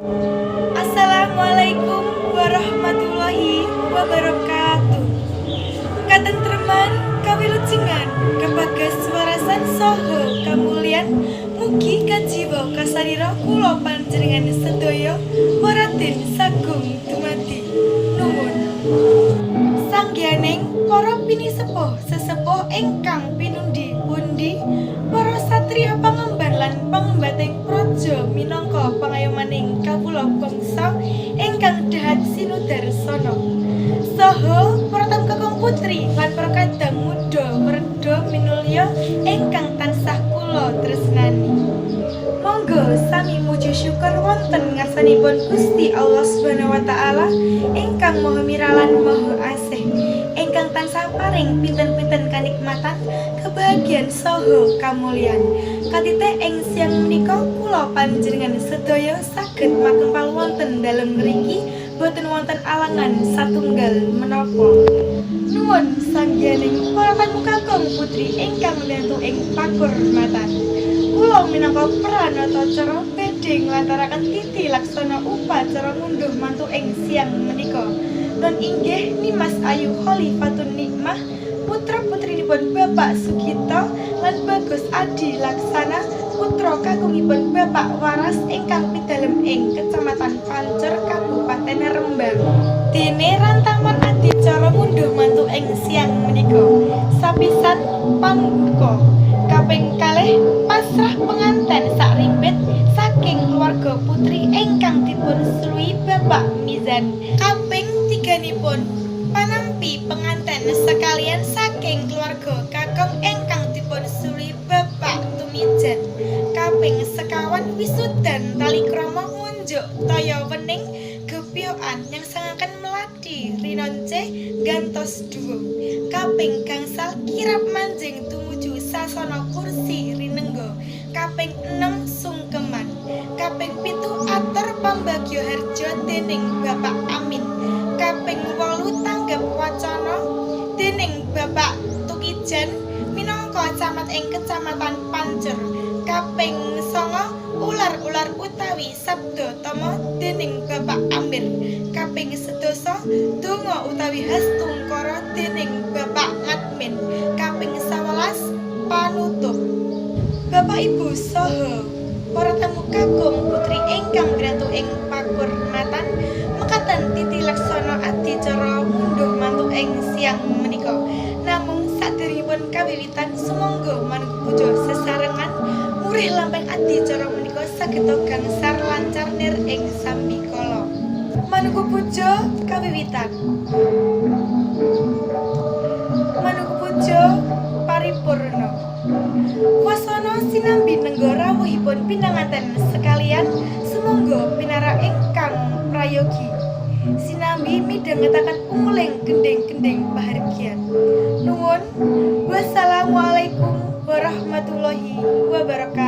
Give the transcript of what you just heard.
Assalamualaikum warahmatullahi wabarakatuh. Katentreman, kawilujengan, kabagas warasan saha kamulyan mugi kajiwa kasarira kula panjenengan sedaya waraden sagung dumadi. Nuwun. Sanggeaning para pinisepuh sesepuh ingkang pinundi pundi, para satriya pangemban lan pangembating praja minangka pangayomaning kawula bangsa ingkang dahat sinudarsana. Saha para tamu kakung putri lan para kadang muda werda minulya ingkang tansah kula tresnani. Monggo sami muji syukur wonten ngarsanipun Gusti Allah Subhanahu wa taala ingkang Maha Mirah lan Maha Asih, ingkang tansah paring pinten-pinten kanikmatan, kebahagiaan saha kamulyan. Katiteh ing siang menika kula panjenengan sedaya saged makempal wonten dalem ngriki, boten wonten alangan satunggal menapa. Nuwun sanggeaning para tamu kakung putri ingkang mbiyantu ing pakurmatan. Kula minangka pranatacara badhe nglantaraken titi laksana upacara ngunduh mantu ing siang menika. Nun inggih Nimas Ayu Khalifatun Nikmah, putra putrinipun Bapak Sugito lan Bagus Adi Laksana, putra kakungipun Bapak Waras ingkang pidalem ing Kecamatan Pancur, Kabupaten Rembang. Dene rantaman adicara ngunduh mantu ing siang menika. Sapisan, pambuka. Kaping kalih, pasrah penganten sak rimbit saking keluarga putri ingkang dipun suluhi Bapak Mizan. Kaping tiganipun, panampi penganten sekalian saking keluarga kakung ingkang dipun suluhi Bapak Tumijan. Kaping sekawan, wisudan tali krama ngunjuk toya wening gepyokan nyangsangaken melati rinonce gantos duwung. Kaping gangsal, kirap manjing tumuju sasana kursi rinengga. Kaping 6, sungkeman. Kaping 7, atur pambagya harja dening Bapak Amin. Kaping 8, tanggap wacana dening Bapak Tukijan minangka camat ing Kecamatan Pancur. Kaping 9, ular-ular utawi sabda tama dening Bapak Amir. Kaping 10, donga utawi hastungkara dening Bapak Ngatmin. Kaping 11, panutup. Bapak, Ibu, saha para tamu kakung putri ingkang pirantu ing pakurmatan, mekaten titi laksana adicara ngunduh mantu ing siang menika. Namung saderengipun kawiwitan, sumangga manunggu puja sesarengan murih lampahing adicara menika sageta gangsar lancar nir ing sambikala. Manunggu puja kawiwitan. Manunggu puja paripurna. Wasana sinambi nengga rawuhipun pinanganten sekalian, sumangga pinarak ingkang prayogi. Sinambi midhangetaken unguling gendhing-gendhing pahargyan. Nuwun. Wassalamualaikum warahmatullahi wabarakatuh.